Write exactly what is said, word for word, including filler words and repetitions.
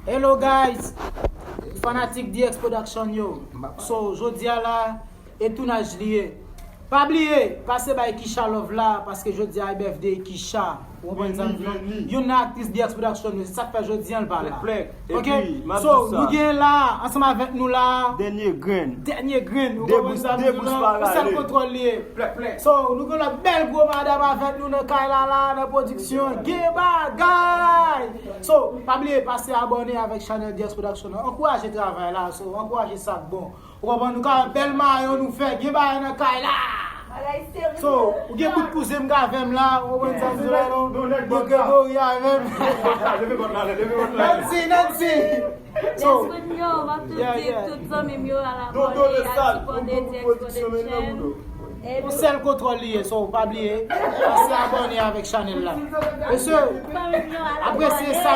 Hello guys, fanatik D X Production yo. So, jodi a la, e tounaj li ye. Pa bliye, pase bay Kisha love la, paske jodi a e birthday Kisha. Ou konprann sa m di w? Youn nan aktris D X Production yo, se sa k fè jodi a l pa la. Ok? So, nou gen la, ansanm avèk nou la. Dènye grenn. Dènye grenn, ou konprann sa m di w la? Yon sèl kontwòl li ye. So, nou gen lòt bèl gwo madanm avèk nou nan kay la la, nan pwodiksyon. Gen bagay! So, pa bliye pase abòne avèk chanèl D X Production nan. Ankouraje travay la, so, ankouraje sa k bon. Ou konprann, nou ka wè bèl mayo nou fè, gen bagay nan kay la. So, ou gen bout pou zem k avè m la, ou konprann sa m di la non? Gen Gregory avè m. Nancy, Nancy! So, yeah, yeah. Tout zanmi m yo al abòne, al sipòte D X Production. Yon sèl kontwòl li ye, so pa bliye, pase abòne avèk chanèl la. Mesye, apresye sa.